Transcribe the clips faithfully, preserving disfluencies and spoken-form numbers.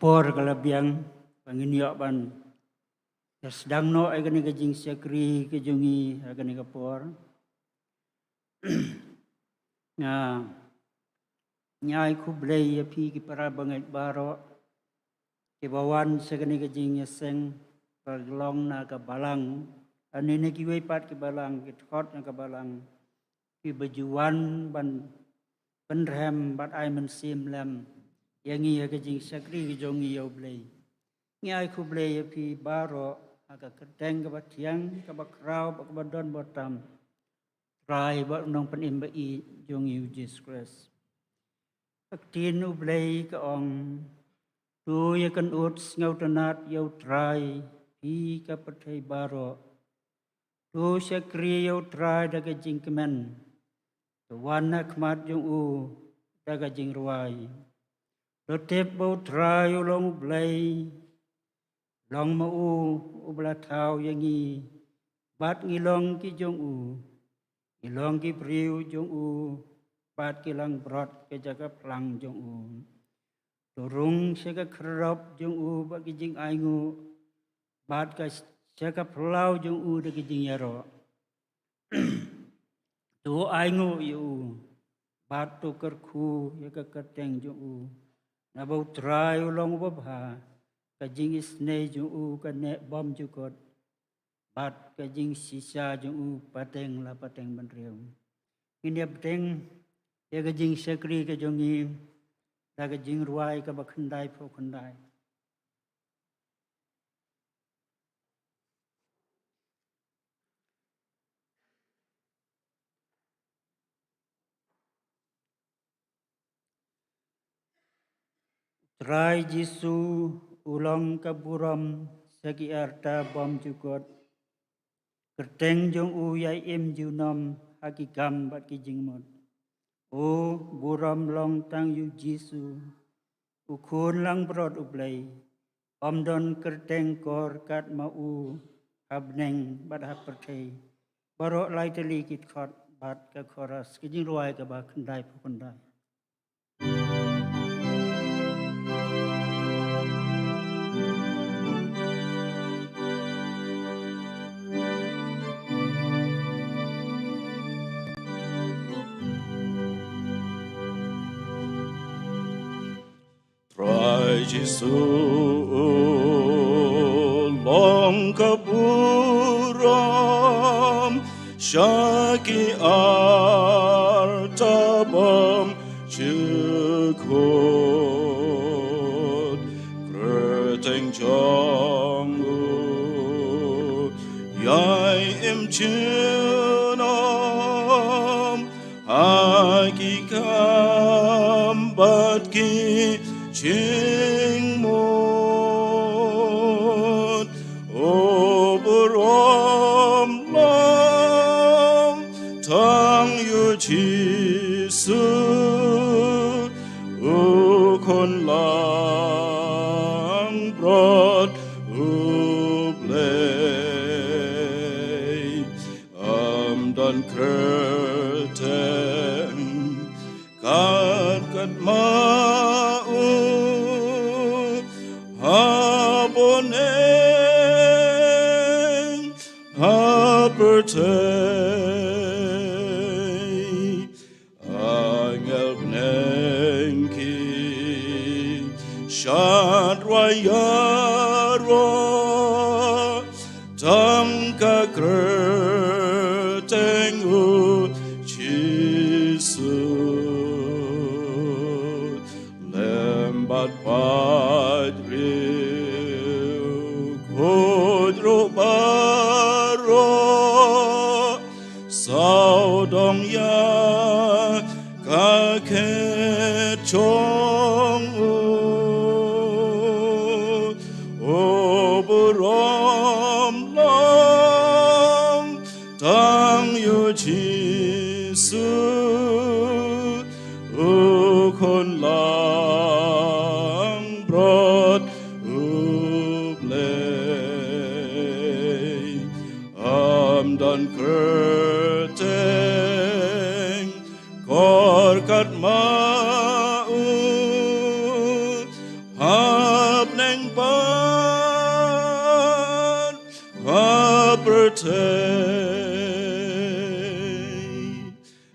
por ka la biang, ba ngin ïoh ban ïa sdang noh ïa kane ka jingshakri ka jong ngi ha kane ka por. Nga, nga ai khublei ïa phi ki para bangeit baroh kiba wan sha kane ka jingïaseng ba long na ka balang. Ani na kiwei pat ki balang, ki dkhot na ka balang, kiba ju wan ban pynrhem bad ai mynsiem lem ïa ngi ha ka jingshakri ka jong ngi ïa U Blei. Ngi ai khublei ïa phi baroh ha ka kyrteng kaba thiang, kaba khraw bad kaba don bor tam Trai bad U Nongpynim ba ïeit jong ngi U Jisu Khrist. Ka ktien U Blei ka ong: To ïakynduh sngewtynnad ïa U Trai, phi ka pyrthei baroh. To shakri ïa U Trai da ka jingkmen. To wan ha khmat jong u da ka jingrwai. To tip ba U Trai u long U Blei. Long ma u uba la thaw ïa ngi, bad ngi long ki jong u. Ngi long ki briew jong u, bad ki langbrot ka jaka phlang jong u. To rung sha ka khyrdop jong u bad ki jingainguh, bad ka sha ka phyllaw jong u da ki jingïaroh. To ainguh ïa u, bad to kyrkhu ïa ka kyrteng jong u. Naba U Trai u long uba bha, ka jingisynei jong u ka neh bymjukut, bad ka jingshisha jong u pateng la pateng bynriew. Ngin ïa bteng ïa ka jingshakri ka jong ngi da ka jingrwai kaba khyndai phew khyndai. Trai Jisu u long ka burom sha ki arta bymjukut. Kyrteng jong u ïai im junom ha ki kam bad ki jingmut. O burom long tang ïa u Jisu, u Khun langbrot U Blei. Ym don kyrteng kor kat ma u ha bneng bad ha pyrthei. Baroh lai tylli ki dkhot bad ka chorus, ka jingrwai kaba khyndai phew khyndai. Trai Jisu u long ka burom sha ki arta bymjukut. Kyrteng jong u ïai im junom ha ki kam bad ki jingmut. O burom long tang ïa u Jisu, u Khun langbrot U Blei. Ym don kyrteng kat kat ma u ha bneng ha pyrthei. Angel bneng ki shad rwai ïaroh tang ka kyrteng u Jisu. Lem bad paidbah khuid ruh baroh sawdong ïa ka khet jong u. O burom long tang ïa u Jisu, u Khun langbrot U Blei. Ym don kyrteng kor kat ma u ha Te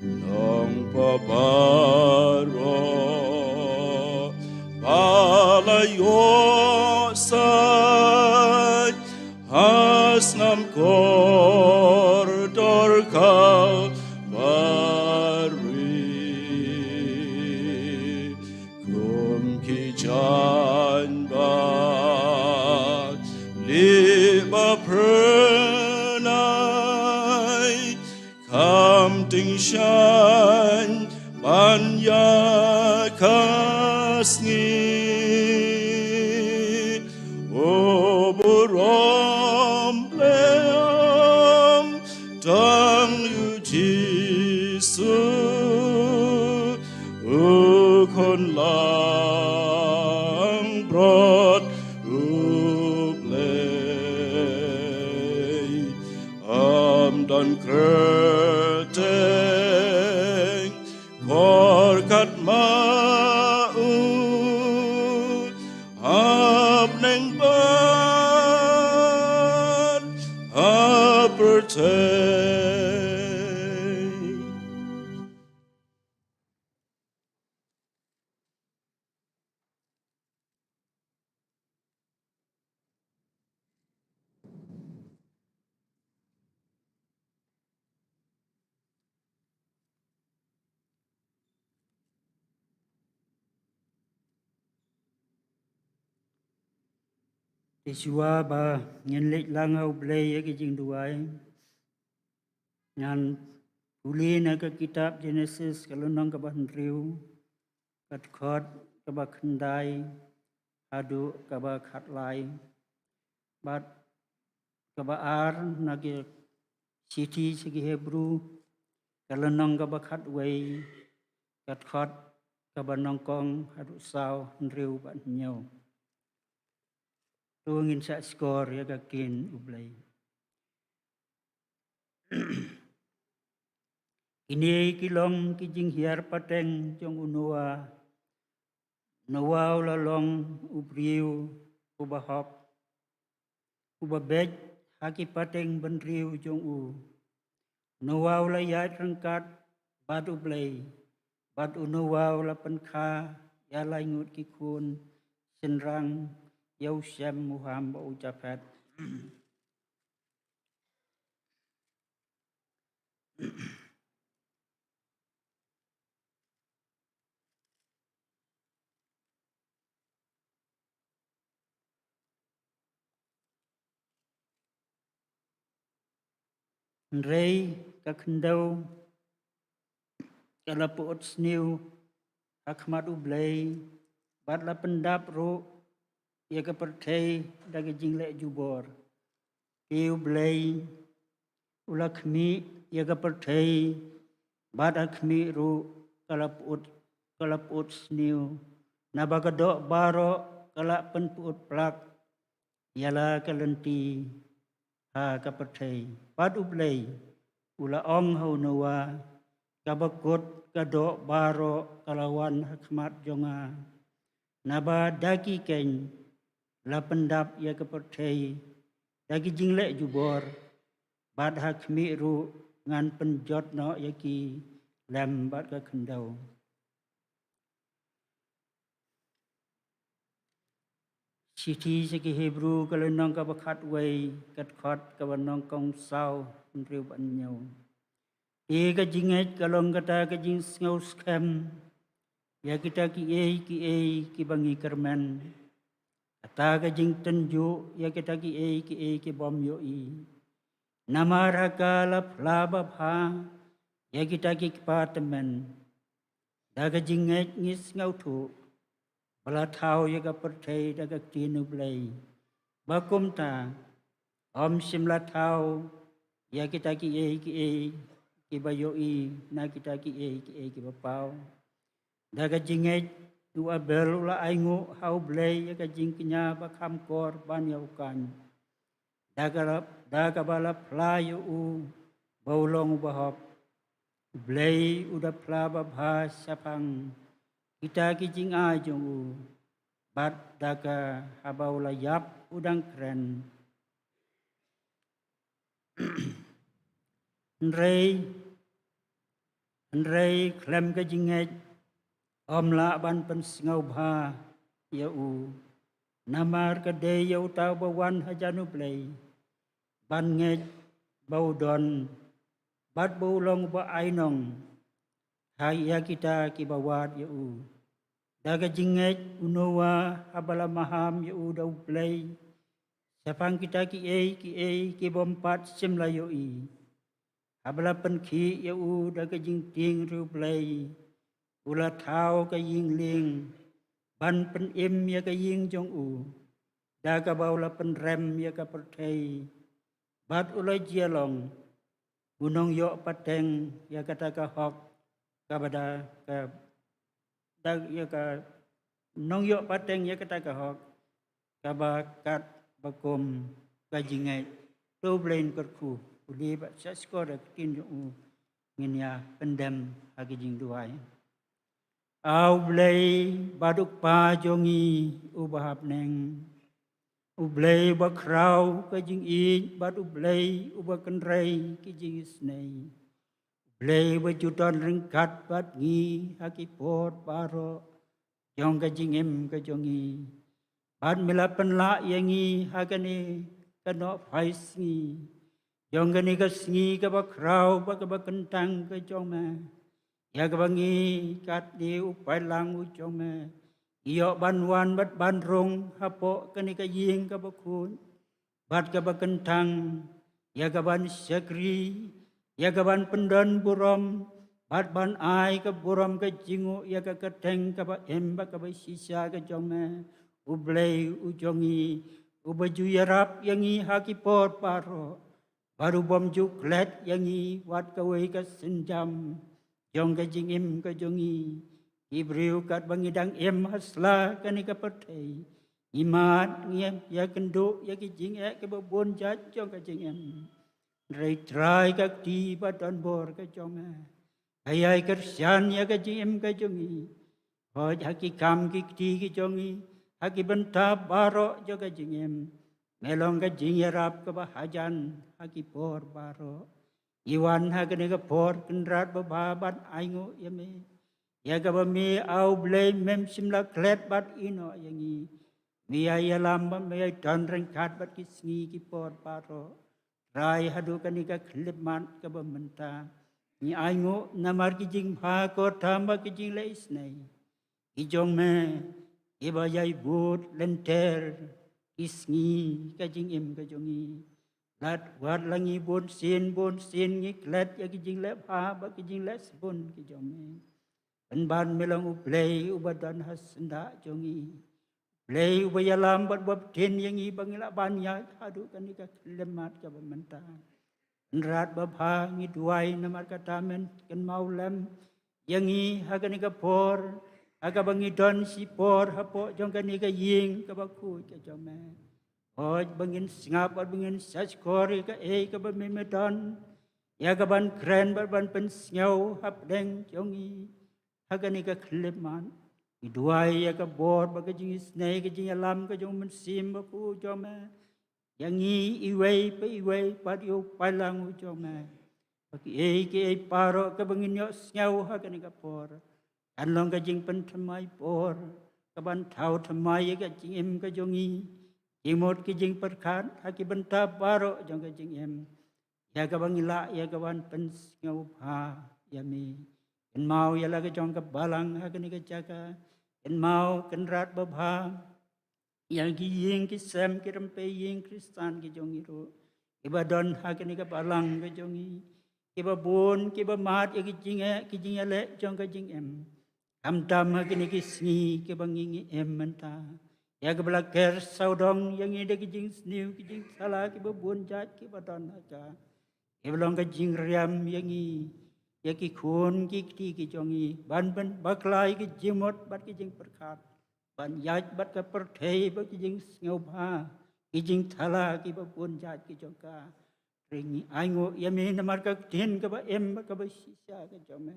nong paparok palayo sai hasnam kordor Kalbari. Kum ki jan ba li ba prenai kam ting shan ban ya kasngi. O burom leam tang yu Jisu. U khon langbrot U Blei. Am don kreteng kor kat ma U hap neng ban hap pyrthei. Te shuwa ba ngin leit lang ha U Blei ïa ki jingduwai, ngan pule na ka kitab Genesis ka lynnong kaba hynriew, ka dkhot kaba khyndai haduh kaba khatlai, bad kaba ar na ki shithi sha ki Hebru, ka lynnong kaba khatwei, ka dkhot kaba nyngkong haduh saw, hynriew bad hynñiew. To ngin shah shkor ïa ka ktien U Blei. Kine ki long ki jinghiar pateng jong u Noah. Noah u la long u briew uba hok, uba beit ha ki pateng bynriew jong u. Noah u la ïaid ryngkat bad U Blei, bad u Noah u la pynkha ïa lai ngut ki khun shynrang, ïa u Shem, u Ham bad u Japhet. Hynrei ka khyndew ka la pyut sniew ha khmat U Blei, bad la pyndap ruh ïa ka pyrthei da ka jingleh jubor. Te U Blei u la khmih ïa ka pyrthei, bad ha khmih ruh ka la pyut, ka la pyut sniew. Naba ka doh baroh ka la pynpyut plak ïa la ka lynti ha ka pyrthei. Bad U Blei u la ong ha u Noah, kaba kut ka doh baroh ka la wan ha khmat jong nga. Naba da ki keiñ la pyndap ïa ka pyrthei da ki jingleh jubor, bad ha khmih ruh ngan pynjot noh ïa ki lem bad ka khyndew. Shithi sha ki Hebru ka lynnong kaba khatwei, ka dkhot kaba nyngkong saw, hynriew bad hynñiew. Te ka jingngeit ka long kata ka jingsngew skhem ïa kita kiei kiei kiba ngi kyrmen, kata ka jingtynjuh ïa kita kiei kiei ki bym ïohi. Namar ha ka la phla babha ïa kita ki kpa tymmen. Da ka jingngeit ngi sngewthuh ba la thaw ïa ka pyrthei da ka ktien U Blei, ba kumta ym shym la thaw ïa kita kiei kiei kiba ïohi na kita kiei kiei kiba paw. Da ka jingngeit u Abel u la ainguh ha U Blei ïa ka jingkñia ba kham kor ban ïa u Kain, da ka la, da kaba la phla ïa u ba u long uba hok. U Blei u da phla babha shaphang kita ki jingai jong u, bad da ka haba u la ïap u dang kren. Hynrei, hynrei khlem ka jingngeit, ym lah ban pynsngewbha ïa u. Namar ka dei ïa uta uba wan hajan U Blei ban ngeit ba u don, bad ba u long uba ainong ha ïa kita kiba wad ïa u. Da ka jingngeit u Noah, haba la maham ïa u da U Blei shaphang kita kiei kiei ki bym pat shym la ïohi, haba la pynkhih ïa u da ka jingtieng riewblei, u la thaw ka ïing lieng ban pynim ïa ka ïing jong u, da kaba u la pynrem ïa ka pyrthei, bad u la jia long u nongïoh pateng ïa kata ka hok kaba da ka, da ïa ka nongïoh pateng ïa kata ka hok kaba kat ba kum ka jingngeit. To U Blei un kyrkhu u li bad sha skor da ka ktien jong u, ngin ïa pyndem ha ka jingduwai. A U Blei bad U Kpa jong ngi uba ha bneng, U Blei uba khraw ka jingïeit bad U Blei uba kynrei ki jingisynei, U Blei uba ju don ryngkat bad ngi ha ki por baroh jong ka jingim ka jong ngi, bad me la pynlah ïa ngi ha kane ka nohphai sngi jong kane ka sngi kaba khraw bad kaba kyntang ka jong me, ïa kaba ngi katne u paidlang u jong me ngi ïoh ban wan bad ban rung hapoh kane ka ïing kaba khuid bad kaba kyntang, ïa ka ban shakri, ïa ka ban pyndon burom, bad ban ai ka burom ka jingnguh ïa ka kyrteng kaba im bad kaba shisha ka jong me, U Blei u jong ngi, uba ju ïarap ïa ngi ha ki por baroh, bad u bym ju klet ïa ngi wat kawei ka sienjam jong ka jingim ka jong ngi. Ki briew katba ngi dang im ha sla kane ka pyrthei, ngi mad ngi ïakynduh ïa ki jingeh kiba bun jait jong ka jingim. Hynrei Trai, ka kti ba donbor ka jong me ka ïai kyrshan ïa ka jingim ka jong ngi. Hooid, ha ki kam ki kti ki jong ngi, ha ki bynta baroh jong ka jingim, me long ka jingïarap kaba hajan ha ki por baroh. Ngi wan ha kane ka por, Kynrad babha, ban ainguh ïa me, ïa kaba me, A U Blei, mem shym la klet bad ïehnoh ïa ngi. Me ïai ïalam bad me ïai don ryngkat bad ki sngi ki por baroh. Trai, haduh kane ka khyllipmat kaba mynta, ngi ainguh namar ki jingbha kyrpang bad ki jingleh isynei ki jong me, kiba ïai bud lynter ki sngi ka jingim ka jong ngi. Lada wat la ngi bunsien bunsien ngi klet ïa ki jingleh bha bad ki jingleh sbun ki jong me, pynban me long U Blei uba don ha syndah jong ngi, Blei uba ïalam bad uba btin ïa ngi ba ngin lah ban ïaid haduh kane ka khyllipmat kaba mynta. Kynrad babha, ngi duwai namar kata, men kynmaw lem ïa ngi ha kane ka por, ha kaba ngi don shipor hapoh jong kane ka ïing kaba khuid ka jong me. Hooid, ba ngin sngap bad ba ngin sngap shkor ïa kaei kaba me, me don ïa ka ban kren bad ban pynsngew hapdeng jong ngi ha kane ka khyllipmat. Ngi duwai ïa ka bor bad ka jingisynei, ka jingïalam ka jong U Mynsiem Bakhuid jong me ïa ngi iwei pa iwei, bad ïa u paidlang u jong me, ba kiei kiei baroh kaba ngin ïohsngew ha kane ka por, kan long ka jingpynthymmai por, ka ban thaw thymmai ïa ka jingim ka jong ngi, jingmut ki jingpyrkhat ha ki bynta baroh jong ka jingim, ïa kaba ngi lah ïa ka ban pynsngewbha ïa me. Kynmaw ïa la ka jong ka balang ha kane ka jaka. Kynmaw, Kynrad babha, ïa ki ïing ki sem, ki rympei ïing Khristan ki jong ngi ruh, kiba don ha kane ka balang ka jong ngi, kiba bun kiba mad ïa ki jingeh ki jingïaleh jong ka jingim, khamtam ha kine ki sngi kiba ngi, ngi im mynta, ïa kaba la ker sawdong ïa ngi da ki jingsniew ki jingsala kiba bun jait kiba don ha ka, kiba long ka jingriam ïa ngi, ïa ki khun ki kti ki jong ngi, ban pynbakla ïa ki jingmut bad ki jingpyrkhat, ban ïaid bad ka pyrthei bad ki jingsngewbha, ki jingthala kiba bun jait ki jong ka. Hynrei ngi ainguh ïa me namar ka ktien kaba im bad kaba shisha ka jong me.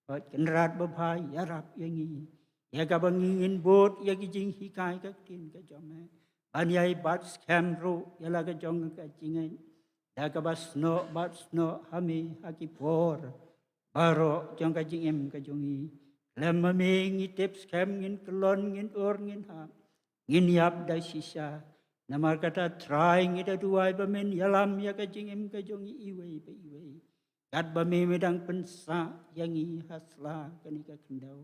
Hooid, Kynrad babha, ïarap ïa ngi, ïa kaba ngin bud ïa ki jinghikai ka ktien ka jong me, ban ïai bat skhem ruh ïa la ka jong ka jingngeit, ïa kaba snoh bad snoh ha me ha ki por baroh jong ka jingim ka jong ngi. Khlem ma me ngi tip skhem, ngin kyllon, ngin ur, ngin hap, ngin ïap da shisha. Namar kata Trai, ngi da duwai ba men ïalam ïa ka jingim ka jong ngi iwei pa iwei, katba me me dang pynsah ïa ngi ha sla kane ka khyndew,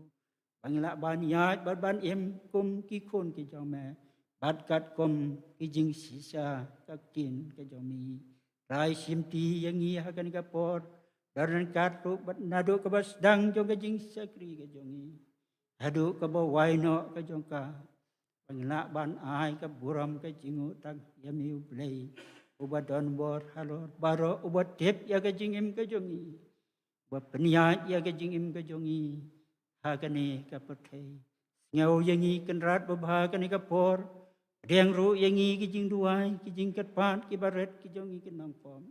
ba ngin lah ban ïaid bad ban im kum ki khun ki jong me, bad katkum ki jingshisha ka ktien ka jong me. Trai, shimti ïa ngi ha kane ka por, don ryngkat ruh bad naduh kaba sdang jong ka jingshakri ka jong ngi haduh kaba wai noh ka jong ka, ba ngin lah ban ai ka burom ka jingngaihtang ïa me U Blei, uba don bor halor baroh, uba tip ïa ka jingim ka jong ngi, uba pynïaid ïa ka jingim ka jong ngi ha kane ka pyrthei. Sngew ïa ngi Kynrad babha kane ka por, pdiang ruh ïa ngi ki jingduwai, ki jingkyrpad kiba rit ki jong ngi ki nongpop.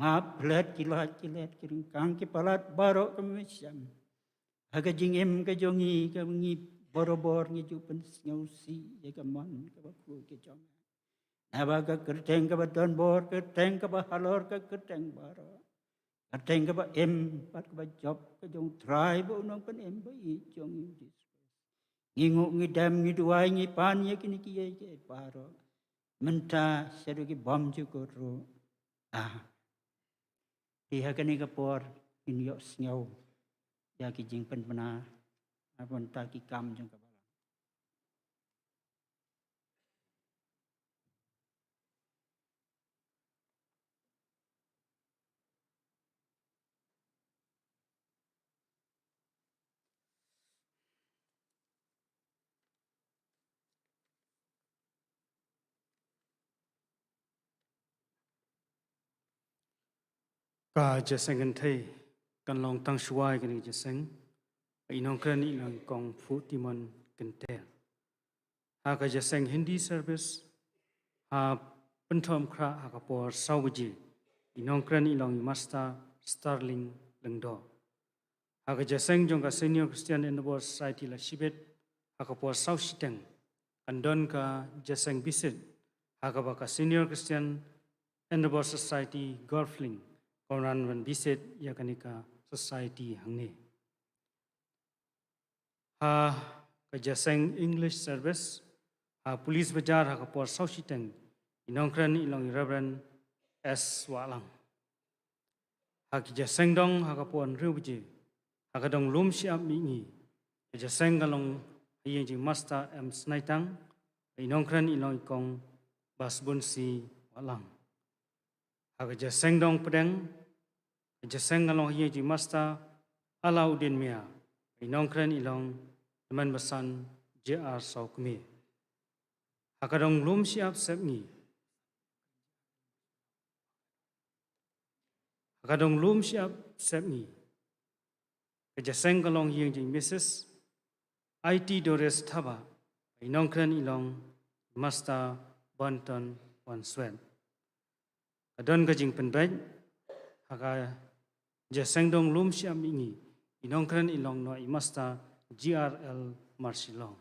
Map plet ki lait ki let, ki ryngkang ki palat baroh ka mynsiem ha ka jingim ka jong ngi, ka ngi barabor ngi ju pynsngewsih ïa ka mon kaba khuid ka jong me. Naba ka kyrteng kaba don bor, kyrteng kaba halor ka kyrteng baroh, kyrteng kaba im bad kaba jop ka jong Trai bad U Nongpynim ba ïeit jong ngi Jisu Khrist. Ngi nguh, ngi dem, ngi duwai, ngi pan ïa kine kiei kiei baroh mynta shaduh ki bymjukut ruh. Ah. Te ha kane ka por ngin ïohsngew ïa ki jingpynbna na ka bynta ki kam jong ka balang. Ka jingïaseng kynthei kan long tang shuwa ïa kane ka jingïaseng. I nongkren i long i Kong Phutimon Kynter. Ha ka jingïaseng Hindi service, ha pynthom khrah ha ka por saw baje, i nongkren i long i Master Starling Lyngdoh. Ha ka jingïaseng jong ka Senior Christian Endeavour Society Lashibit, ha ka por saw shiteng, kan don ka jingïaseng bisit, ha kaba ka Senior Christian Endeavour Society Golf Link kan wan ban bisit ïa kane ka society hangne. Ha ka jingïaseng English service ha Police Bazar ha ka por saw shiteng, i nongkren i long i Reverend S Wahlang. Ha ka jingïaseng dong ha ka por hynriew baje, ha ka dong lum shyiap mihngi, ka jingïaseng kan long ha ïing jong i Master M Snaitang, i nongkren i long i Kong Basbunsi Wahlang. Ha ka jingïaseng dong pdeng, ka jingïaseng kan long ha ïing jong i Master Alauddin Mia, i nongkren i long i Tymmen Basan J R Sawkmie. Ha ka dong lum shyiap sepngi, ha ka dong lum shyiap sepngi, ka jingïaseng kan long ha ïing jong i Missus Aiti Doris Thabah, i nongkren i long Master Banton Wanswet. Ka don ka jingpynbeit, ha ka jingïaseng dong lum shyiap mihngi, i nongkren i long noh i Master G R L Marshillong.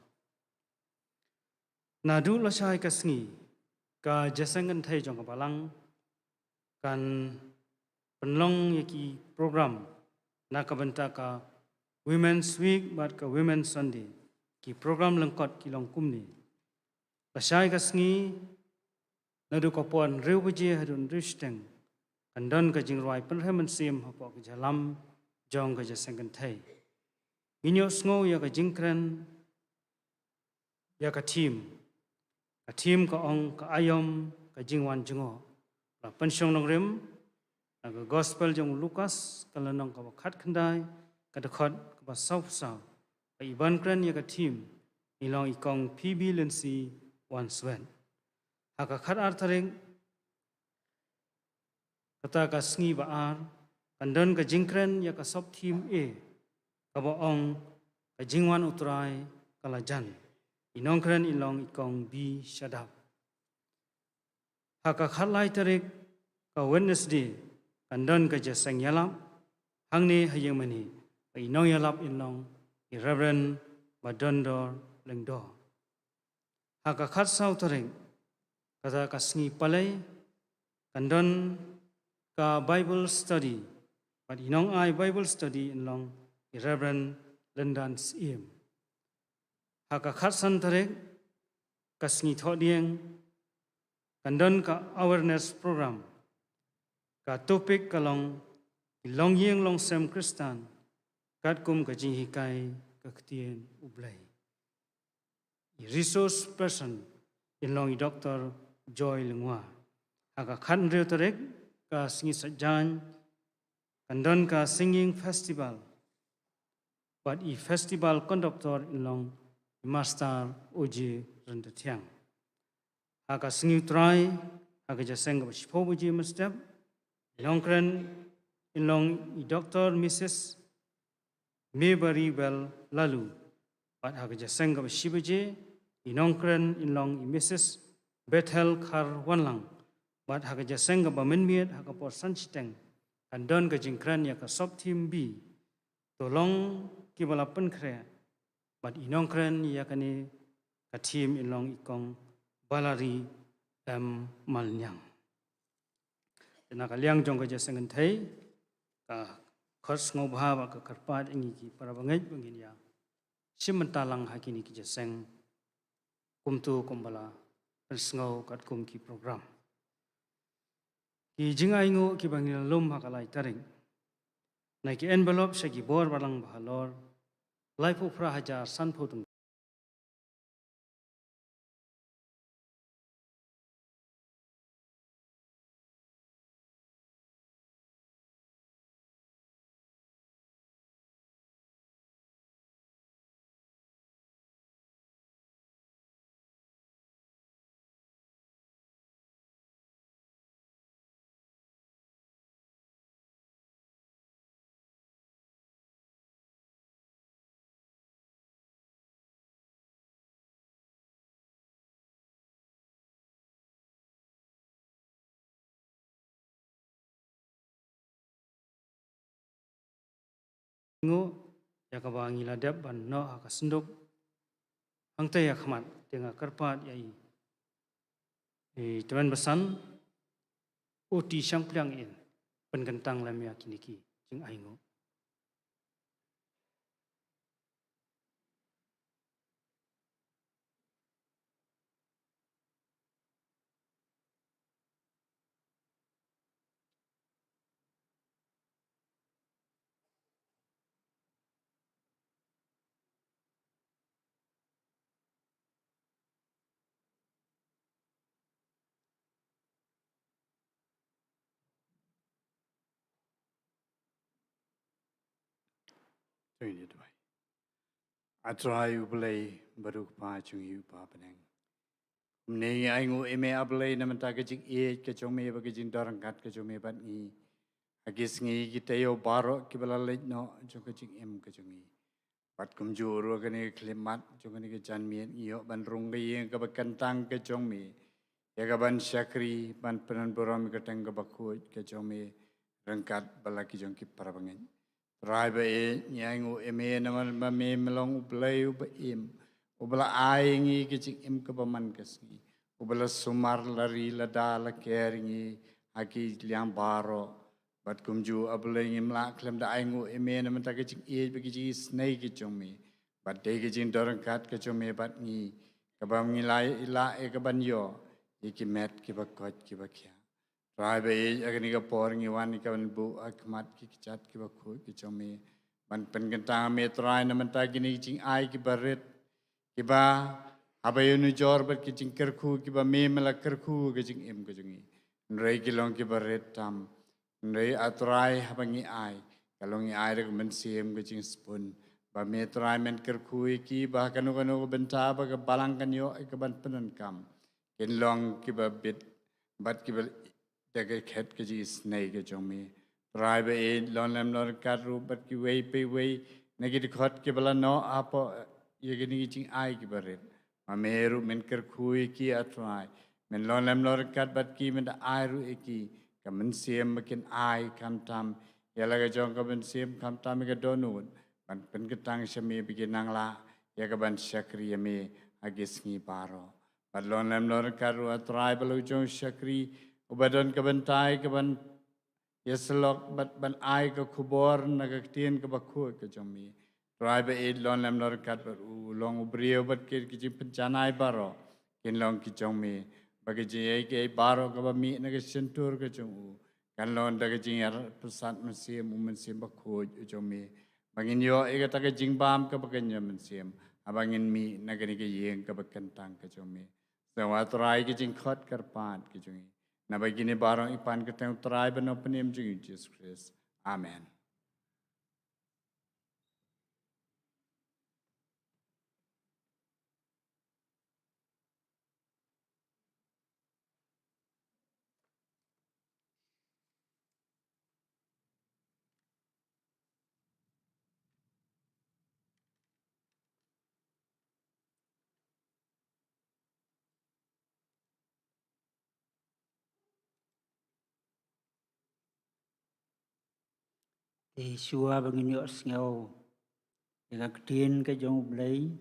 Naduh lashai ka sngi, ka jingïaseng kynthei jong ka balang kan pynlong ïa ki program na ka bynta ka Women's Week bad ka Women's Sunday. Ki program lyngkot ki long kumne. Lashai ka sngi, naduh ka por hynriew baje haduh hynriew shiteng, kan don ka jingrwai pynrem mynsiem hapoh ka jingïalam jong ka jingïaseng kynthei. Ngin ïohsngew ïa ka jingkren ïa ka theme. Ka theme ka ong, ka aïom ka jingwan jngoh. La pynshong nongrim na ka Gospel jong u Lukas, ka lynnong kaba khatkhyndai, ka dkhot kaba sawphew saw. Ba i ban kren ïa ka theme i long i Kong P B Lindsay Wanswet. Ha ka khatar tarik, kata ka sngi ba ar, kan don ka jingkren ïa ka sub theme A, kaba ong, ka jingwan U Trai ka la jan. I nongkren i long i Kong B Shadap. Ha ka khatlai tarik, ka Wednesday, kan don ka jingïaseng ïalap hangne ha ïing mane, ba i nongïalap in long i Reverend Badondor Lyngdoh. Ha ka khatsaw tarik, kata ka sngi Palei, kan don ka Bible study, bad i nongai Bible study in long i Reverend Lyndan Syiem. Ha ka khatsan tarik, ka sngi Thohdieng, kan don ka awareness program. Ka topic ka long, i longïing longsem Khristan, katkum ka jinghikai ka ktien U Blei. I resource person in long i Doctor Joy Lyngwa. Ha ka khathynriew tarik, ka sngi Saitjaiñ, kan don ka singing festival. Bad i festival conductor in long i Master Oji Ryntathiang. Ha ka sngi U Trai, ha ka jingïaseng kaba shiphew baje mynstep, i nongkren in long i Doctor Missus Mayberry Well Lalu. Bad ha ka jingïaseng kaba shi baje, i nongkren in long i Missus Bethel Kharwanlang. Bad ha ka jingïaseng kaba mynmiet, ha ka por san shiteng, kan don ka jingkren ïa ka sub theme B, To long kiba la pynkhreh, bad i nongkren ïa kane ka theme in long i Kong Balari M Malniang. Te na ka liang jong ka jingïaseng kynthei, ka khot sngewbha bad ka kyrpad ïa ngi ki para bangeit ba ngin ïa shim bynta lang ha kine ki jingïaseng kumto kumba la pynsngew katkum ki program. Ki jingainguh kiba ngi la lum ha ka lai tarik. Na ki envelope sha ki bor balang ba halor laiphew phra hajar sanphew tyngka. Nguh ïa kaba ngi la dep ban noh ha ka synduk. Hangta ïa khmat te nga kyrpad ïa i, i tymmen basan, u T Shangpliang in pynkyntang lem ïa kine ki jingainguh. To ngin ïa duwai. A Trai U Blei ba dei u Kpa jong ngi uba ha bneng. Kumne ngi ainguh ïa me A Blei na bynta ka jingïeit ka jong me bad ka jingdon ryngkat ka jong me bad ngi. Ha ki sngi ki taïew baroh kiba la leit noh jong ka jingim ka jong ngi. Bad kumjuh ruh kane ka khyllipmat jong kane ka janmiet ngi ïoh ban rung ka ïing kaba kyntang ka jong me. Ïa kaban shakri ban pynburom ïa ka kyrteng kaba khuid ka jong me ryngkat bad la ki jong ki para bangeit. Trai ba ïeit, ngi ainguh ïa me namar ba me me long U Blei uba im, uba la ai ïa ngi ka jingim kaba man ka sngi, uba la sumar la ri la da la ker ïa ngi ha ki liang baroh. Bad kumjuh A Blei ngim lah khlem da ainguh ïa me na bynta ka jingïeit bad ka jingisynei ka jong me. Bad dei ka jingdon ryngkat ka jong me bad ngi, kaba ngi lah ïa kaban ïoh ïa ki met kiba koit kiba khiah. Trai ba ïeit, ha kane ka por ngi wan ïa kaban buh ha khmat ki kjat kiba khuid ki jong me ban pynkyntang ïa me Trai na bynta kine ki jingai kiba rit, kiba haba ïanujor bad ki jingkyrkhu kiba me me la kyrkhu ka jingim ka jong ngi. Hynrei ki long kiba rit tam. Hynrei A Trai haba ngi ai, ka long ngi ai da ka mynsiem ka jingspun, ba me Trai men kyrkhu ïa ki ba ha kano kano ka bynta ba ka balang kan ïoh ïa kaban pyndonkam, kin long kiba bit bad kiba da ka khet ka jingisynei ka jong me. Trai ba ïeit, lon lem lon ryngkat ruh bad kiwei pa iwei na ki dkhot kiba la noh hapoh ïa kine ki jingai kiba rit. Ma me ruh men kyrkhu ïa ki A Trai. Men lon lem lon ryngkat bad ki, men da ai ruh ïa ki ka mynsiem ba kin ai khamtam ïa la ka jong ka mynsiem, khamtam ïa ka dohnud, ban pynkyntang sha me ba kin nang lah ïa kaban shakri ïa me ha ki sngi baroh. Bad lon lem lon ryngkat ruh A Trai ba la u jong u shakri uba don ka bynta ïa kaban ïasyllok bad ban ai ka khubor na ka ktien kaba khuid ka jong me. Trai ba ïeit lem lem ryngkat bad u, long u briew bad kit ki jingpynjanai baroh kin long ki jong me, ba ka jingïeit kiei baroh kaba mih na ka shyntur ka jong u kan long da ka jingïapyrsad mynsiem u Mynsiem Bakhuid u jong me, ba ngin ïoh ïa kata ka jingbam kaba kynja mynsiem haba ngin mih na kane ka ïing kaba kyntang ka jong me. Sngewbha Trai, ka jingkhot kyrpad ka jong ngi, naba kine baroh ngi pan kyrteng Trai bad Nongpynim jong ngi Jisu Khrist. Amen. Te shuwa ba ngin ïohsngew ïa ka ktien ka jong U Blei,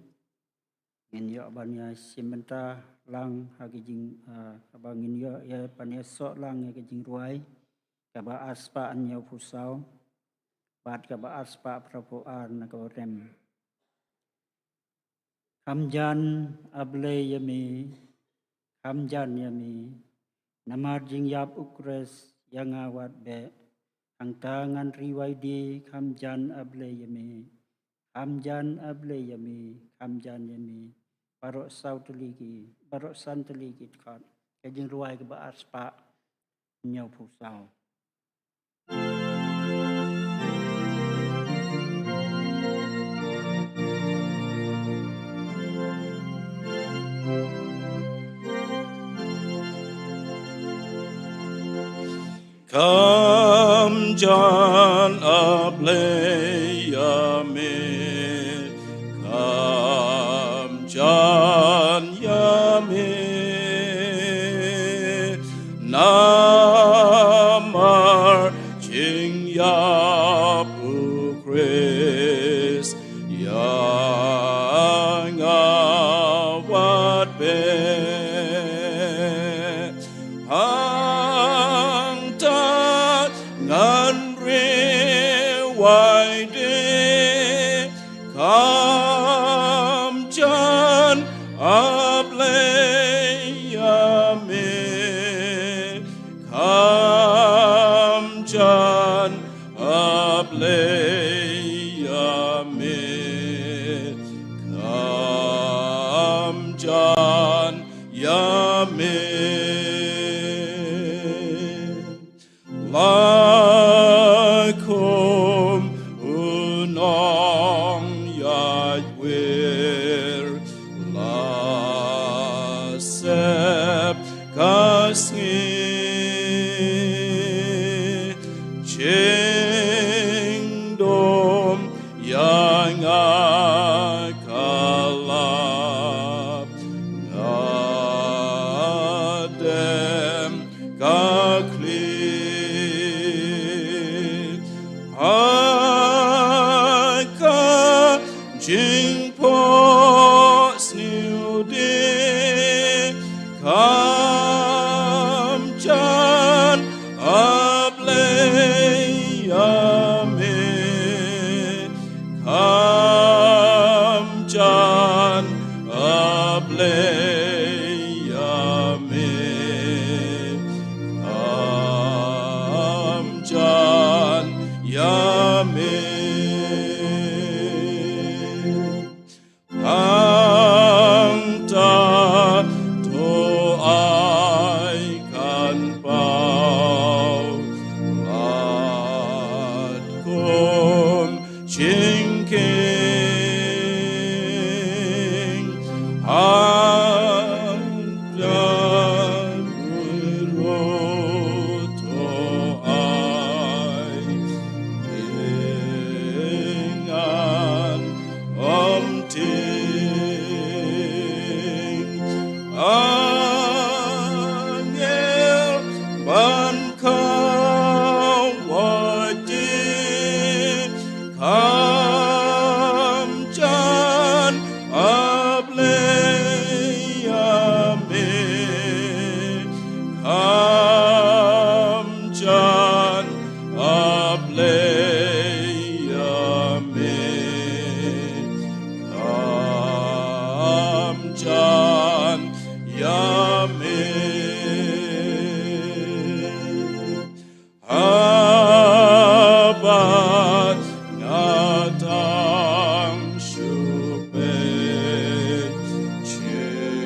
ngin ïoh ban ïa shim bynta lang ha ka jing, ah, kaba ngin ïoh ïa ban ïasoh lang ïa ka jingrwai kaba arspah hynñiewphew saw bad kaba arspah phraphew ar na ka rem. Kham jan, A Blei, ïa me, kham jan ïa me, namar jingïap U Khrist ïa nga wat beh. Hangta ngan ri wai die, kham jan, A Blei, ïa me, kham jan, A Blei, ïa me, kham jan ïa me. Baroh saw tylli ki, baroh san tylli ki dkhot. Ka jingrwai kaba arspah hynñiewphew saw. Kham jan, A Blei, ïa me, kham jan ïa me, namar jingïap U Khrist ïa nga wat beh. Hangta ngan ri wai die, kham jan, A Blei, ïa me, kham jan, A Blei, ïa me, kham jan ïa me. La khum u nongïaid wir, la sep ka sngi, jingdum ïa nga ka lap, nga dem ka khlieh. Ha ka jingphohsniew die, kham jan, A Blei, ïa me, kham jan, A Blei, ïa me, kham jan ïa me. Hangta to ai kan paw, lad kum jingkieng, hangta ruh to ai, ing an ym tieng. Angel ban khawai die, kham jan, A Blei, ïa me, kham jan, ïa me. Haba nga tang shu peit jingmut,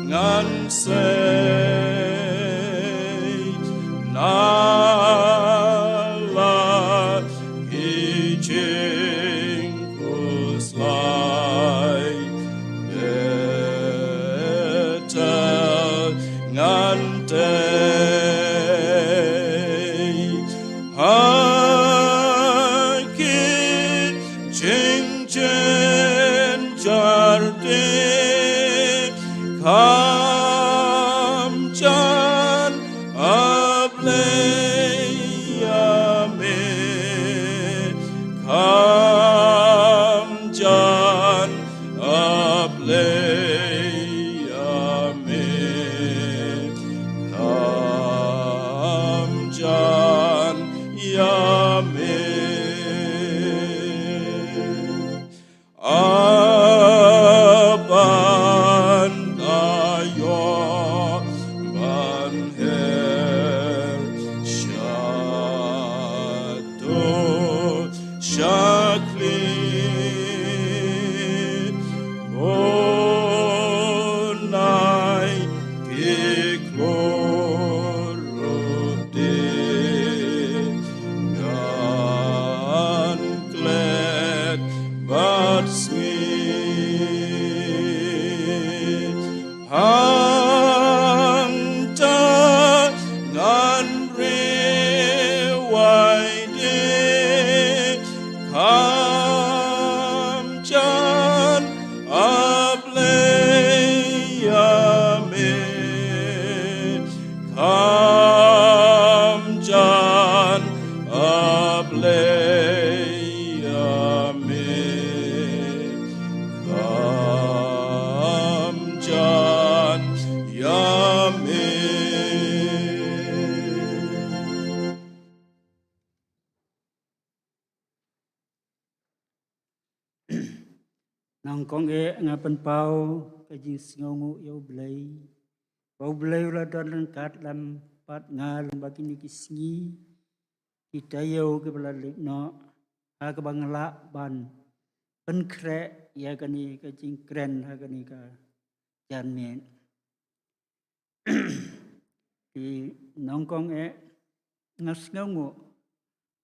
ngan sei na la ki jingkhuslai. Bad ngan tei ha ki jingjynjar te, kham jan A Blei ïa me, kham jan A Blei ïa me, kham jan ïa me. A ban da ïoh ban her sha to sha khlieh, oh nai ki klur ruh te ngan klet bad sngi. Hangta ngan riewai de, kham jan A Blei ïa me, kham jan A Blei ïa me, kham jan ïa me. Nyngkong eh nga pynpaw ka jingsngewnguh ïa U Blei, ba U Blei u la don ryngkat lem bad nga lyngba kine ki sngi, ki taïew kiba la leit noh, ha kaba nga lah ban pynkhreh ïa kane ka jingkren ha kane ka janmiet. Te nyngkong eh nga sngewnguh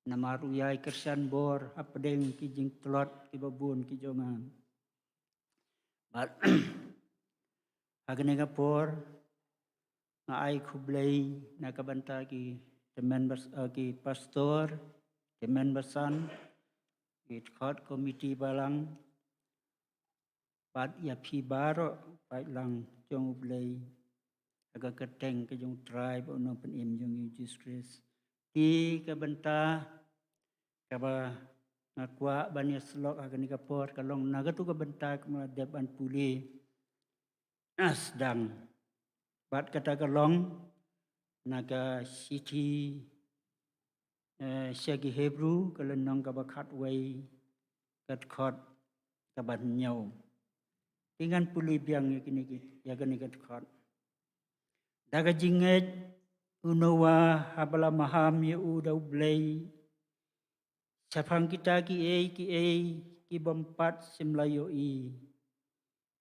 namar u ïai kyrshan bor hapdeng ki jingtlot kiba bun ki jong nga. Bad ha kane ka por nga ai khublei na ka bynta ki tymmen bas-, eh, ki pastor, tymmen basan, ki dkhot komiti balang, bad ïa phi baroh paidlang jong U Blei, ha ka kyrteng ka jong U Trai bad U Nongpynim jong ngi U Jisu Khrist. Te ka bynta kaba nga kwah ban ïa sylok ha kane ka por ka long na kato ka bynta kaba nga la dep ban pule. Nga sdang bad kata ka long na ka shithi, eh, sha ki Hebru, ka lynnong kaba khatwei, ka dkhot kaba hynñiew. Te ngan pule biang ïa kine ki, ïa kane ka dkhot. Da ka jingngeit u Noah haba la maham ïa u da U Blei shaphang kita kiei kiei ki bym pat shym la ïohi.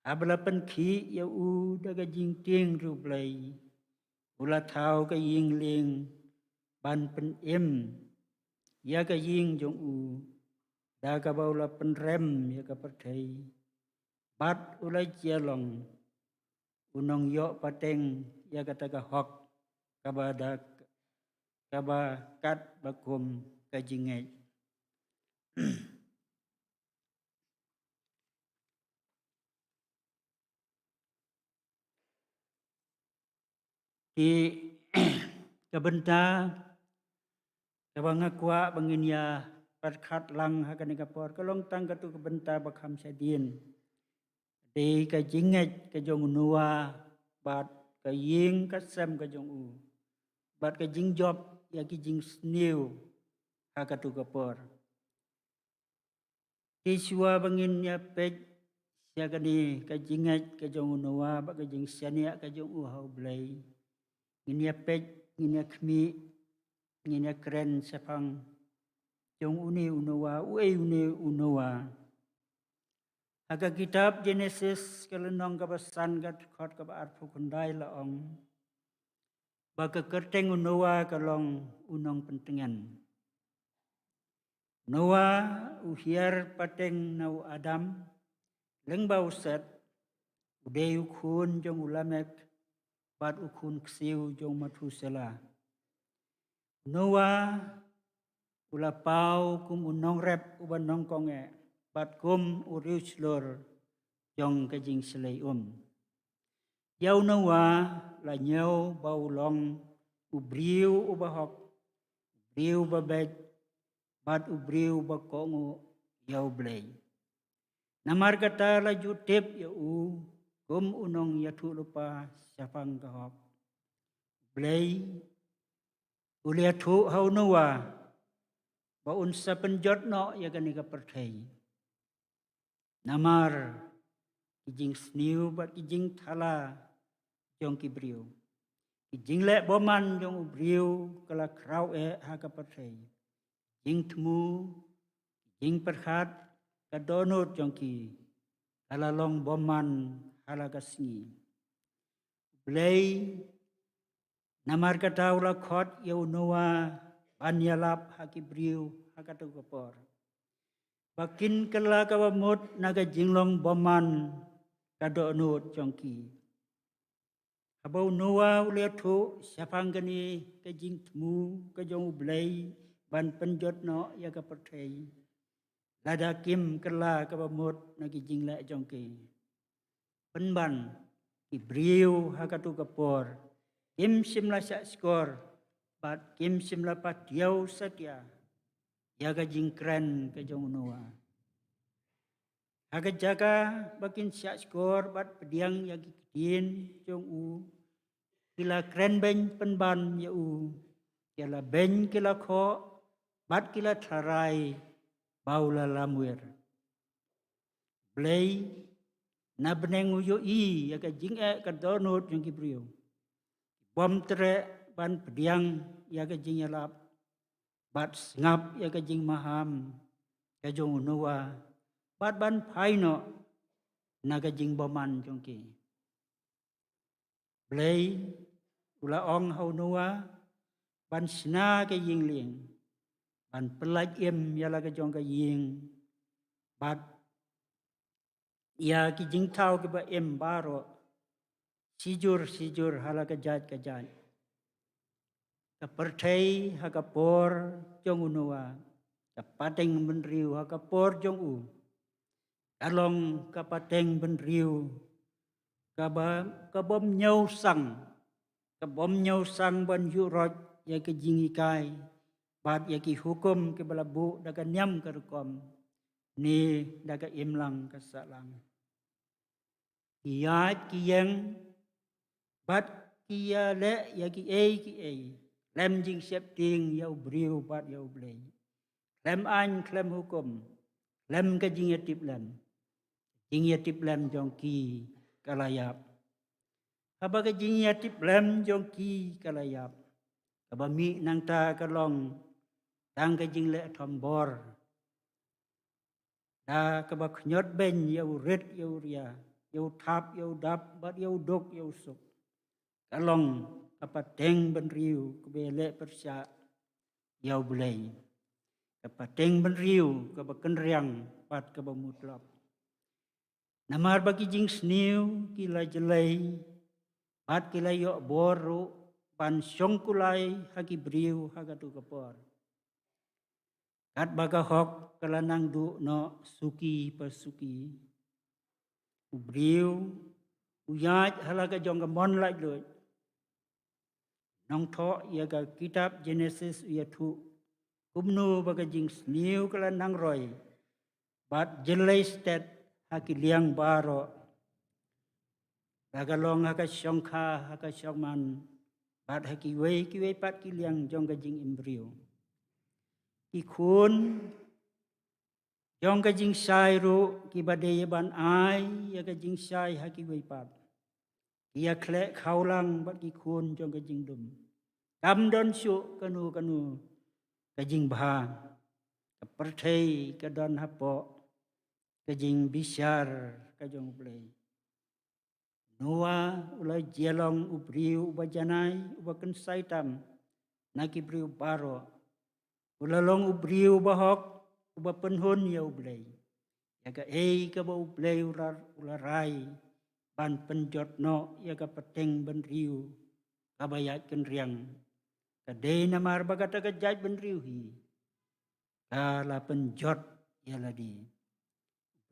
Haba la pynkhih ïa u da ka jingtieng ruh U Blei, u la thaw ka ïing lieng ban pynim ïa ka ïing jong u, da kaba u la pynrem ïa ka pyrthei. Bad u la jia long u nongïoh pateng ïa kata ka hok kaba da, kaba katba kum ka jingngeit. Te ka bynta kaba nga kwah ba ngin ïa pyrkhat lang ha kane ka por ka long tang kato ka bynta ba kham shadien. Dei ka jingngeit ka jong u Noah bad ka ïing ka sem ka jong u, bad ka jingjop ïa ki jingsniew ha kato ka por. Te shuwa ba ngin ïa peit ïa kane ka jingngeit ka jong u Noah bad ka jingshaniah ka jong u ha U Blei. Ngin ïa peit, ngin ïa khmih, ngin ïa kren shaphang jong une u Noah, uei une u Noah. Ha ka kitab Genesis ka lynnong kaba san ka dkhot kaba arphew khyndai la ong ba ka kyrteng u Noah ka long u nongpyntngen. Noah u hiar pateng na u Adam, lyngba u Set, u dei u khun jong u Lamek, bad u khun ksiew jong u Methuselah. Noah u la paw kum u nongrep uba nongkong eh, bad kum u riewshlur jong ka jingshlei um. Ïa u Noah la ñiew ba u long u briew uba hok, u briew ba beit, bad u briew ba kohnguh ïa U Blei. Namar kata la ju tip ïa u kum u nongïathuhlypa shaphang ka hok. U Blei u la ïathuh ha u Noah ba un sa pynjot noh ïa kane ka pyrthei. Namar ki jingsniew bad ki jingthala jong ki briew, ki jingleh bymman jong u briew ka la khraw eh ha ka pyrthei. Jingthmu, ki jingpyrkhat, ka dohnud jong ki ka la long bymman ha la ka sngi. U Blei namar kata u la khot ïa u Noah ban ïalap ha ki briew ha katu ka por, ba kin kylla kaba mut na ka jinglong bymman ka dohnud jong ki. Haba u Noah u la ïathuh shaphang kane ka jingthmu ka jong U Blei ban pynjot noh ïa ka pyrthei, lada kim kylla kaba mut na ki jingleh jong ki, pynban ki briew ha katu ka por kim shym la shahshkor bad kim shym la patiaw satia ïa ka jingkren ka jong u Noah. Ha ka jaka ba kin shahshkor bad pdiang ïa ki ktien jong u, ki la kren beiñ pynban ïa u, ki la beiñ, ki la khoh bad ki la tharai ba u la lamwir. Blei, na bneng u ïohi ïa ka jingeh ka dohnud jong ki briew. Bym treh ban pdiang ïa ka jingïalap bad sngap ïa ka jingmaham ka jong u Noah bad ban phai noh na ka jingbymman jong ki. Blei u la ong ha u Noah ban shna ka ïing lieng, ban pyllait im ïa la ka jong ka ïing bad ïa ki jingthaw kiba im baroh, shijur shijur ha la ka jait ka jait. Ka pyrthei ha ka por jong u Noah, ka pateng bynriew ha ka por jong u, ka long ka pateng bynriew kaba, ka bym ñiewsang, ka bym ñiewsang ban ïuh roit ïa ka jinghikai bad ïa ki hukum kiba la buh da ka niam ka rukom ne da ka imlang ka sahlang. Ki ïaid ki ïeng bad ki ïaleh ïa kiei kiei khlem jingsheptieng ïa u briew bad ïa U Blei, khlem aiñ khlem hukum, khlem ka jingïatiplem. Jingïatiplem jong ki ka la ïap. Haba ka jingïatiplem jong ki ka la ïap, kaba mih nangta ka long tang ka jingleh thombor, da kaba khñiot beiñ ïa u rit ïa u ria, ïa u thap ïa u dap bad ïa u duk ïa u suk. Ka long ka pateng bynriew kaba ïaleh pyrshah ïa U Blei, ka pateng bynriew kaba kynriang bad kaba mutlop. Namar ba ki jingsniew ki la jlei bad ki la ïoh bor ruh ban shong kulai ha ki briew ha katu ka por. Katba ka hok ka la nang duh noh suki pa suki, u briew u ïaid ha la ka jong ka mon laitluid. Nongthoh ïa ka kitab Genesis u ïathuh kumno ba ka jingsniew ka la nang roi bad jlei stet ha ki liang baroh, la ka long ha ka shongkha, ha ka shongman, bad ha kiwei kiwei pat ki liang jong ka jingim briew. Ki khun jong ka jingshai ruh, kiba dei ban ai ïa ka jingshai ha kiwei pat, ki ïa khleh khawlang bad ki khun jong ka jingdum. Kam don shuh kano kano ka jingbha. Ka pyrthei ka don hapoh ka jingbishar ka jong U Blei. Noah u la jia long u briew uba janai, uba kynsai tam na ki briew baroh. U la long u briew uba hok, uba pynhun ïa U Blei ïa kaei kaba U Blei u la, u la rai ban pynjot noh ïa ka pateng bynriew kaba ïaid kynriang. Ka dei namar ba kata ka jait bynriew hi ka la pynjot ïa lade.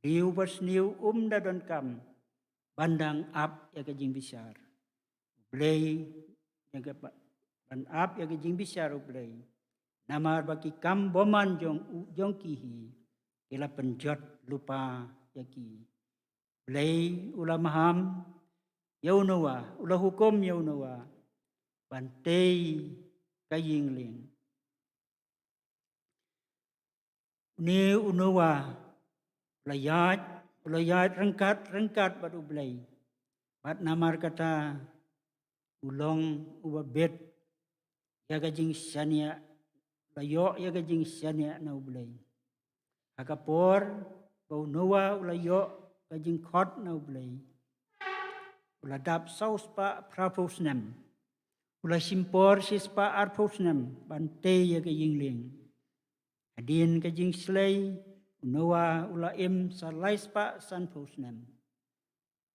Briew basniew um da donkam ban dang ap ïa ka jingbishar U Blei, ïa ka ba-, ban ap ïa ka jingbishar U Blei. Namar ba ki kam bymman jong u, jong ki hi, ki la pynjot lypa ïa ki. Blei u la maham ïa u Noah, u la hukum ïa u Noah ban tei ka ïing lieng. Une u Noah u la ïaid, u la ïaid ryngkat, ryngkat bad U Blei. Bad namar kata u long uba bit ïa ka jingshaniah, la ïoh ïa ka jingshaniah na U Blei. Ha ka por ba u Noah u la ïoh ka jingkhot na U Blei, u la dap saw spah phra phew snem. U la shim por shi spah ar phew snem ban tei ïa ka ïing lieng. Hadien ka jingshlei, u Noah u la im sa lai spah san phew snem.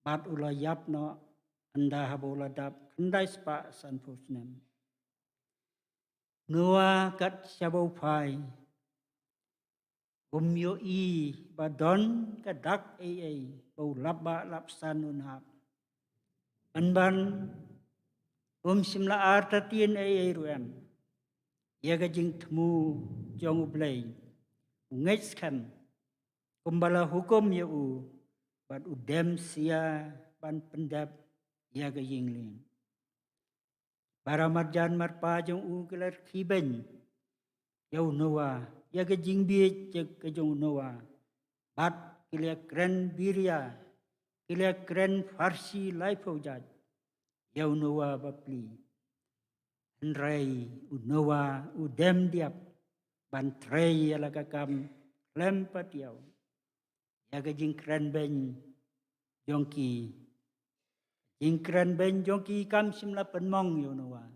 Bad u la ïap noh ynda haba u la dap khyndai spah san phew snem. Noah kat shaba u phai, um ïohi ba don ka dak ei ei ba u lap bah lap san un hap. Pynban um shym la artatien ei ei ruh em ïa ka jingthmu jong U Blei. U ngeit skhem kumba la hukum ïa u, bad u dem sia ban pyndep ïa ka ïing lieng. Para marjan marpa jong u ki la rkhie beiñ ïa u Noah, ïa ka jingbieit ka jong u Noah. Bad ki la kren biria, ki la kren pharshi laiphew jait ïa u Noah bapli. Hynrei u Noah u dem diap ban trei ïa la ka kam khlem patiaw. Ïa ka jingkren beiñ jong ki, jingkren beiñ jong ki kam shym la pynmong ïa u Noah.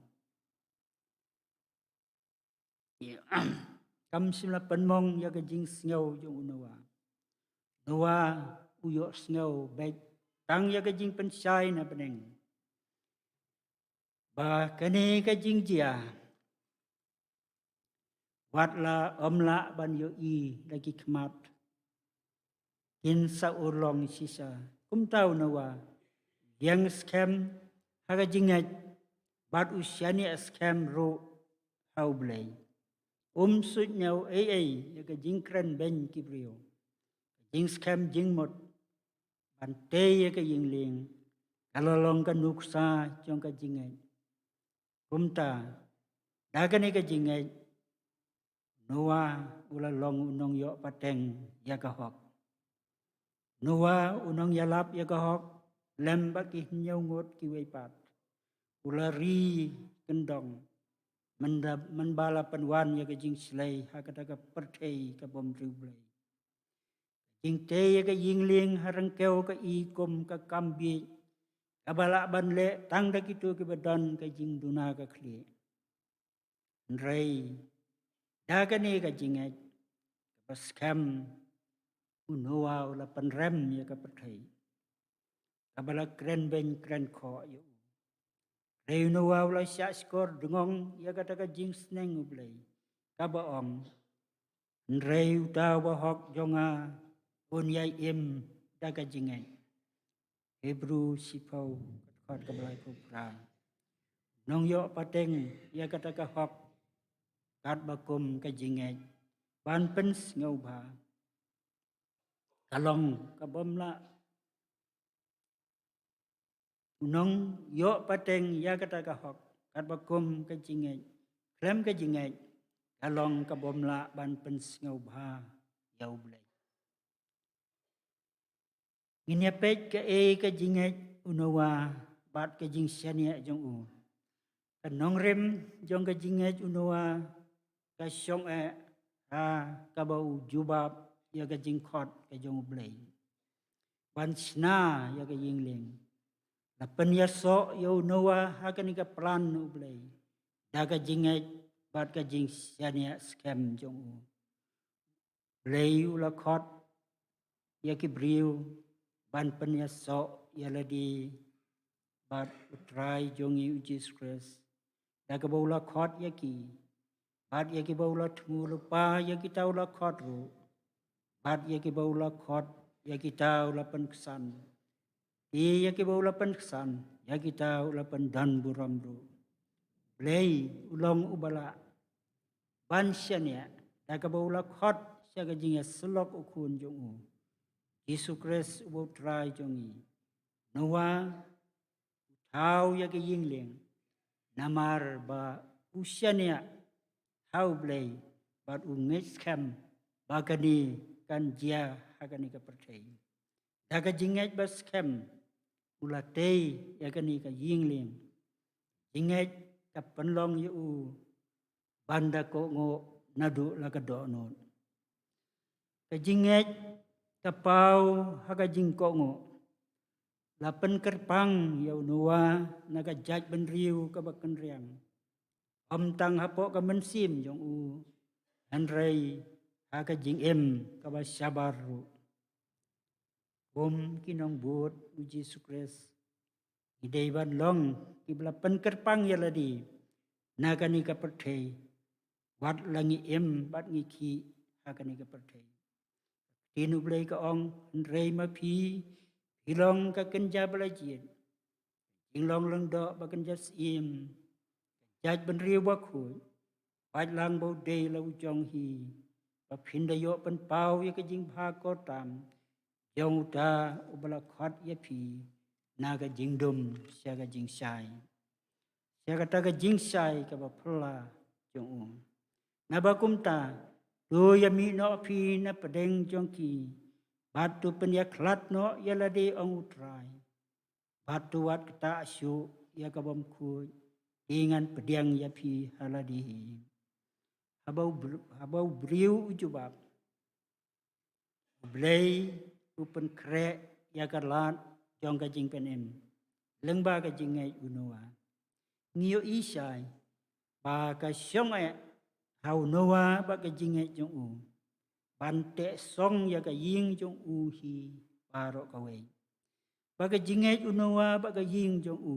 Kam shym la pynmong ïa ka jingsngew jong u Noah. Noah u ïohsngew beit tang ïa ka jingpynshai na bneng ba kane ka jingjia wat la ym lah ban ïohi da ki khmat, kin sa urlong shisha. Kumta u Noah u ïeng skhem ha ka jingngeit bad u shaniah skhem ruh ha U Blei. Um suidñiew ei ei ïa ka jingkren beiñ ki briew. Ka jingskhem jingmut ban tei ïa ka ïing lieng ka la long ka nuksa jong ka jingngeit. Kumta da kane ka jingngeit Noah u la long u nongïoh pateng ïa ka hok. Noah u nongïalap ïa ka hok lem bad ki hynñiew ngut kiwei pat. U la ri kyndong mynba la pynwan ïa ka jingshlei ha kata ka pyrthei ka bym riewblei. Jingtei ïa ka ïing lieng ha ryngkew ka i kum ka kam bieit kaba lah ban leh tang da kito kiba don ka jingduna ka khlieh. Hynrei da kane ka jingngeit kaba skhem u Noah u la pynrem ïa ka pyrthei kaba la kren beiñ kren khoh ïa u. Hynrei u Noah u la shah shkor dngong ïa kata ka jingsneng U Blei kaba ong, hynrei uta uba hok jong nga un ïai im da ka jingngeit. Hebru shiphew, ka dkhot kaba laiphew phra. Nongïoh pateng ïa kata ka hok katba kum ka jingngeit ban pynsngewbha. Ka long ka bym lah. U nongïoh pateng ïa kata ka hok katba kum ka jingngeit, khlem ka jingngeit, ka long ka bym lah ban pynsngewbha ïa U Blei. Ngin ïa peit kaei ka jingngeit u Noah bad ka jingshaniah jong u. Ka nongrim jong ka jingngeit u Noah ka shong eh ha kaba u jubab ïa ka jingkhot ka jong U Blei ban shna ïa ka ïing lieng. La pynïasoh ïa u Noah ha kane ka plan U Blei da ka jingngeit bad ka jingshaniah skhem jong u. Blei u la khot ïa ki briew ban pynïasoh ïa lade bad U Trai jong ngi U Jisu Khrist. Da kaba u la khot ïa ki bad ïa kiba u la thmu lypa ïa kita u la khot ruh, bad ïa kiba u la khot ïa kita u la pynksan. Te ïa kiba u la pynksan ïa kita u la pyndon burom ruh. Blei u long uba lah ban shaniah da kaba u la khot sha ka jingïasyllok u Khun jong u Jisu Khrist uba U Trai jong ngi. Noah u thaw ïa ka ïing lieng namar ba u shaniah ha U Blei bad u ngeit skhem ba kane kan jia ha kane ka pyrthei. Da ka jingngeit ba skhem u la tei ïa kane ka ïing lieng. Jingngeit ka pynlong ïa u ban da kohnguh naduh la ka dohnud. Ka jingngeit ka paw ha ka jingkohnguh. La pynkyrpang ïa u Noah na ka jaitbynriew kaba kynriang, ym tang hapoh ka mynsiem jong u, hynrei ha ka jingim kaba shabar ruh. Kum ki nongbud U Jisu Khrist, ngi dei ban long kiba la pynkyrpang ïa lade na kane ka pyrthei, wat la ngi im bad ngi khih ha kane ka pyrthei. Ka ktien U Blei ka ong, hynrei ma phi, phi long ka kynja ba la jied, jinglong lyngdoh ba kynja syiem, ka jaitbynriew bakhuid, peit lang ba u dei la u jong hi, ba phin da ïoh pynpaw ïa ka jingbha kyrtam jong uta uba la khot ïa phi na ka jingdum sha ka jingshai, sha kata ka jingshai kaba phylla jong u. Naba kumta, to ïa mih noh phi na pdeng jong ki, bad to pynïakhlad noh ïa lade, ong U Trai. Bad to wat ktah shuh ïa ka bymkhuid, te ngan pdiang ïa phi ha lade hi. Haba u br-, haba u briew u jubab, U Blei u pynkhreh ïa ka lad jong ka jingpynim lyngba ka jingngeit u Noah. Ngi ïohi shai ba ka shong eh ha u Noah bad ka jingngeit jong u ban teh song ïa ka ïing jong u hi baroh kawei. Ba ka jingngeit u Noah bad ka ïing jong u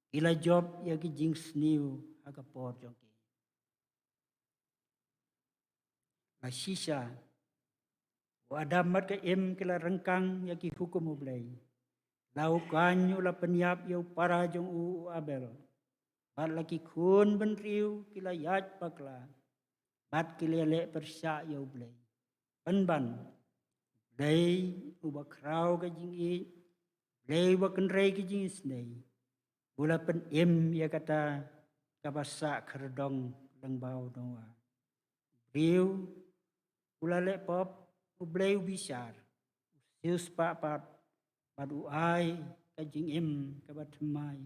ki la jop ïa ki jingsniew ha ka por jong ki. La shisha, u Adam bad ka Im ki la ryngkang ïa ki hukum U Blei. La u Kain u la pynïap ïa u para jong u, u Abel. Bad la ki khun bynriew ki la ïaid bakla, bad ki la leh pyrshah ïa U Blei. Pynban, Blei uba khraw ka jingïeit, Blei uba kynrei ka jingisynei, u la pynim ïa kata kaba sah khyrdong lyngba u Noah. U briew u la leh pop, U Blei u bishar, u siewspah pat, bad u ai ka jingim kaba thymmai.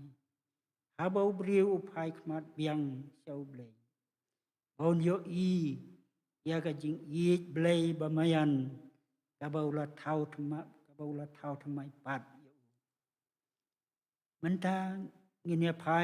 Haba u briew u phai khmat biang sha U Blei, ba un ïohi ïa ka jingïeit Blei ba maïan kaba u la thaw thymmai, kaba u la thaw thymmai pat ïa u. Mynta ngin ïa phai